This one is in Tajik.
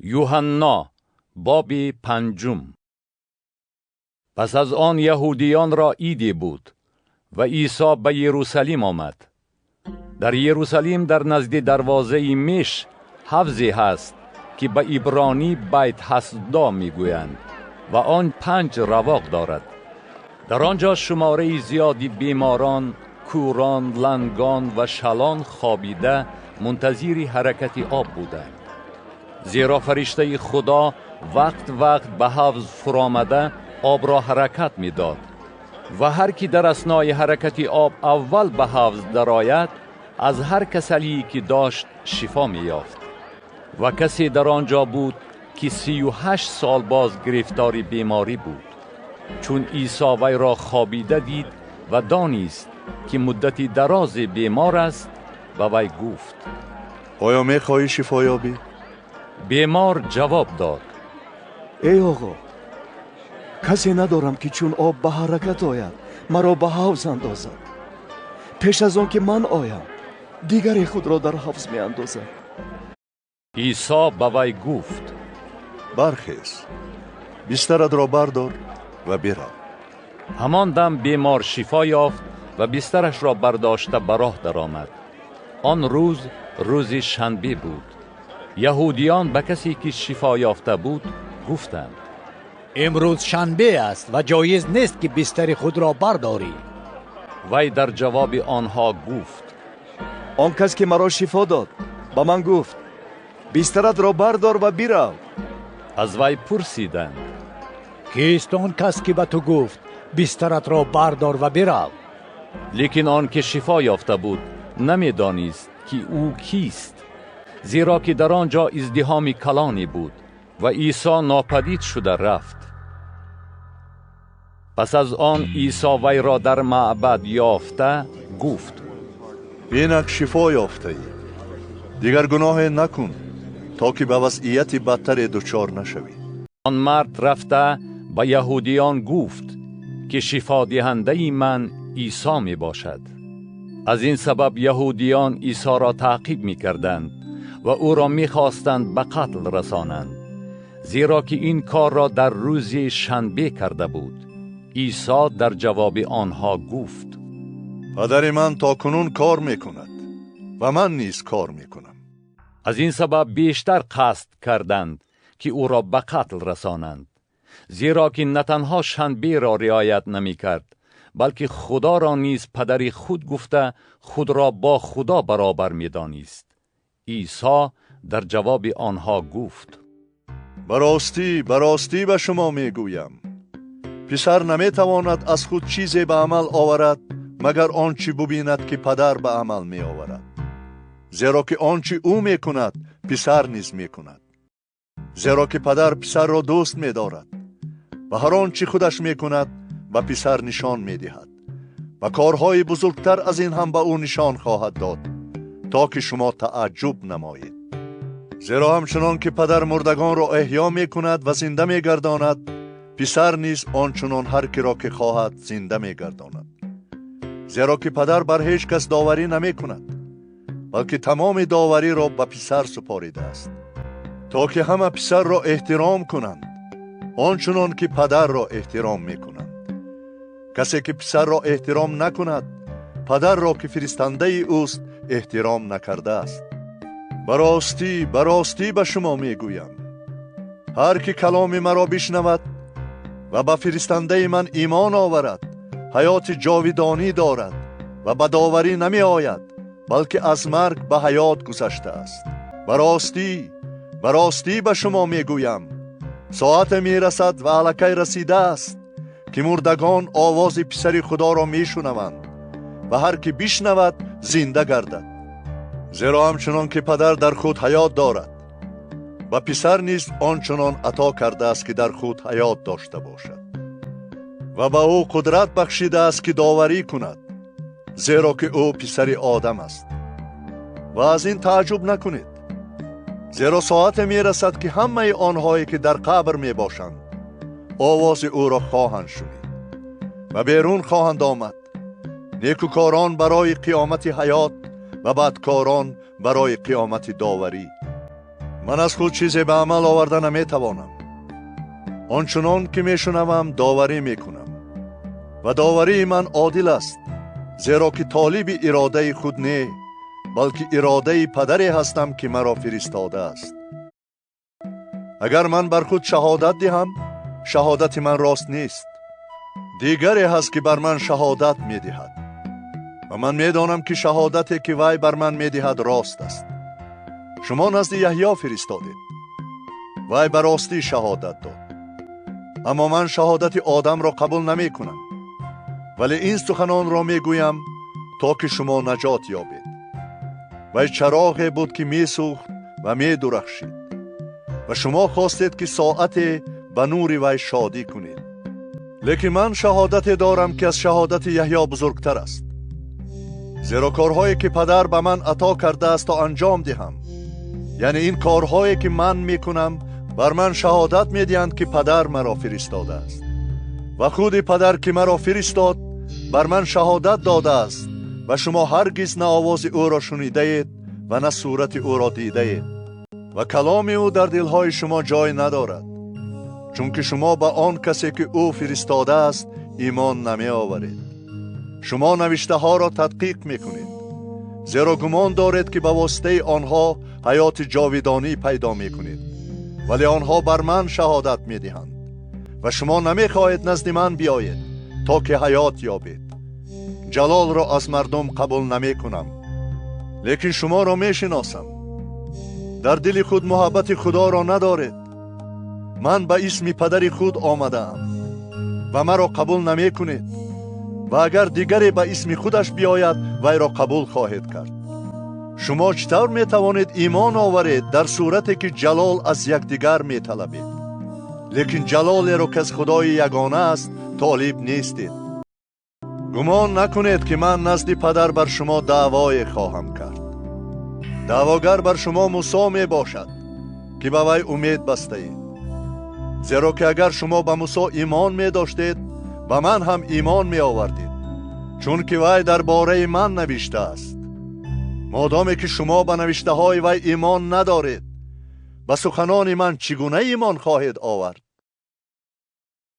Юҳанно, боби панҷум. Пас аз он яҳудиёнро иде буд ва Исо ба Ерусалим омад. Дар Ерусалим дар назди дарвозаи Меш ҳавзе ҳаст, ки ба ибронӣ Байт Ҳасдо мегӯянд ва он 5 равоқ дорад. Дар он ҷо шумораи зиёди беморон, кӯрон, лангон ва шалон хобида мунтазири ҳаракати об буданд. Зеро фариштаи Худо вақт вақт ба ҳавз фуромада обро ҳаракат медод ва ҳар ки дар аснои ҳаракати об аввал ба ҳавз дарояд, аз ҳар касалие ки дошт шифо меёфт. Ва касе дар он ҷо буд ки 38 сол боз гирифтори беморӣ буд. Чун Исо вайро хобида дид ва донист ки муддати дарозе бемор аст, ба вай гуфт: оё мехоҳӣ шифо ёбӣ? Бемор ҷавоб дод: эй оғо, касе надорам ки чун об ба ҳаракат ояд маро ба ҳавз андозад. Пеш аз он ки ман оям, дигаре худро дар ҳавз меандозад. Исо ба вай гуфт: бархез, бистаратро бардор ва бирав. Ҳамон дам бемор шифо ёфт ва бистарашро бардошта ба роҳ даромад. Он рӯз рӯзи шанбе буд. Яҳудиён ба касе ки шифо ёфта буд гуфтанд: имрӯз шанбе аст ва ҷоиз нест ки бистари худро бардорӣ. Вай дар ҷавоби онҳо гуфт: он кас ки маро шифо дод ба ман гуфт: бистаратро бардор ва бирав. Аз вай пурсиданд: кист он кас ки ба ту гуфт бистаратро бардор ва бирав? Лекин он ки шифо ёфта буд намедонист ки ӯ кист, зеро ки дар он ҷо издиҳоми калоне буд ва Исо нопадид шуда рафт. Пас аз он Исо вайро дар маъбад ёфта гуфт: инак шифо ёфтаӣ, дигар гуноҳе накун то ки ба вазъияти бадтаре дучор нашавӣ. Он мард рафта ба яҳудиён гуфт ки шифодиҳандаи ман Исо мебошад. Аз ин сабаб яҳудиён Исоро таъқиб мекарданд ва ӯро мехостанд ба қатл расонанд, зеро ки ин корро дар рӯзи шанбе карда буд. Исо дар ҷавоби онҳо гуфт: падари ман то кунун кор мекунад ва ман низ кор мекунам. Аз ин сабаб бештар қасд карданд ки ӯро ба қатл расонанд, зеро ки на танҳо шанберо риоят намекард, балки Худоро низ падари худ гуфта худро бо Худо баробар медонист. Исо дар ҷавоби онҳо гуфт: ба ростӣ, ба ростӣ ба шумо мегӯям, писар наметавонад аз худ чизе ба амал оварад, магар он чӣ бубинад ки падар ба амал меоварад. Зеро ки он чӣ ӯ мекунад, писар низ мекунад. Зеро ки падар писарро дӯст медорад ва ҳар он чӣ худаш мекунад ба писар нишон медиҳад ва корҳои бузургтар аз ин ҳам ба ӯ нишон хоҳад дод, то ки шумо тааҷҷуб намоед. Зеро ҳамчунон ки падар мурдагонро эҳё мекунад ва зинда мегардонад, писар низ ончунон ҳар киро ки хоҳад зинда мегардонад. Зеро ки падар бар ҳеҷ кас доварӣ намекунад, балки тамоми довариро ба писар супоридааст, то ки ҳама писарро эҳтиром кунанд, ончунон ки падарро эҳтиром мекунанд. Касе ки писарро эҳтиром накунад, падарро ки фиристандаи ӯст эҳтиром накардааст. Ба ростӣ, ба ростӣ ба шумо мегӯям, ҳар ки каломи маро бишнавад ва ба фиристандаи ман имон оварад, ҳаёти ҷовидонӣ дорад ва ба доварӣ намеояд, балки аз марг ба ҳаёт гузаштааст. Ба ростӣ, ба ростӣ ба шумо мегӯям, соате мерасад ва аллакай расидааст ки мурдагон овози писари Худоро мешунаванд ва ҳар ки бишнавад зинда гардад. Зеро ҳамчунон ки падар дар худ ҳаёт дорад, ба писар низ ончунон ато кардааст ки дар худ ҳаёт дошта бошад ва ба ӯ қудрат бахшидааст ки доварӣ кунад, зеро ки ӯ писари одам аст. Ва аз ин тааҷҷуб накунед, зеро соате мерасад ки ҳамаи онҳое ки дар қабр мебошанд овози ӯро хоҳанд шунид ва берун хоҳанд омад. Некукорон барои қиёмати ҳаёт ва бадкорон барои қиёмати доварӣ. Ман аз худ чизе ба амал оварда наметавонам. Он чунон ки мешунавам, доварӣ мекунам, ва доварии ман одил аст, зеро ки толиби иродаи худ не, балки иродаи падаре ҳастам, ки маро фиристодааст. Агар ман бар худ шаҳодат диҳам, шаҳодати ман рост нест. Дигаре ҳаст, ки бар ман шаҳодат медиҳад, ва ман медонам, ки шаҳодате, ки вай бар ман медиҳад, рост аст. Шумо назди Яҳьё фиристодед, вай ба ростӣ шаҳодат дод. Аммо ман шаҳодати одамро қабул намекунам, вале ин суханонро мегӯям, то ки шумо наҷот ёбед. Вай чароғе буд, ки месӯхт ва медурахшид, ва шумо хостед, ки соате ба нури вай шодӣ кунед. Лекин ман шаҳодате дорам, ки аз шаҳодати Яҳьё бузургтар аст, зеро корҳое, ки падар ба ман ато кардааст то анҷом диҳам, яъне ин корҳое, ки ман мекунам, бар ман шаҳодат медиҳанд, ки падар маро фиристодааст. Ва худи падар, ки маро фиристод, бар ман шаҳодат додааст, ва шумо ҳаргиз на овози ӯро шунидаед ва на сурати ӯро дидаед, ва каломи ӯ дар дилҳои шумо ҷой надорад, чунки шумо ба он касе, ки ӯ фиристодааст, имон намеоваред. Шумо навиштаҳоро тадқиқ мекунед, зеро гумон доред, ки ба воситаи онҳо ҳаёти ҷовидонӣ пайдо мекунед, вале онҳо бар ман шаҳодат медиҳанд, ва шумо намехоҳед назди ман биёед, то ки ҳаёт ёбед. Ҷалолро аз мардум қабул намекунам, лекин шуморо мешиносам. Дар дили худ муҳаббати Худоро надоред. Ман ба исми падари худ омадаам ва маро қабул намекунед, ва агар дигаре ба исми худаш биёяд, вайро қабул хоҳед кард. Шумо чӣ тавр метавонед имон оваред, дар сурате ки ҷалол аз якдигар металабед, лекин ҷалолеро, ки аз Худои ягона аст, толиб нестед? Гумон накунед, ки ман назди падар бар шумо даъвое хоҳам кард. Даъвогар бар шумо Мусо мебошад, ки ба вай умед бастаед. Зеро ки агар шумо ба Мусо имон медоштед, ба ман ҳам имон меовардед, чунки вай дар бораи ман навиштааст. Модоме ки шумо ба навиштаҳои вай имон надоред, ба суханони ман чӣ гуна имон хоҳед овард?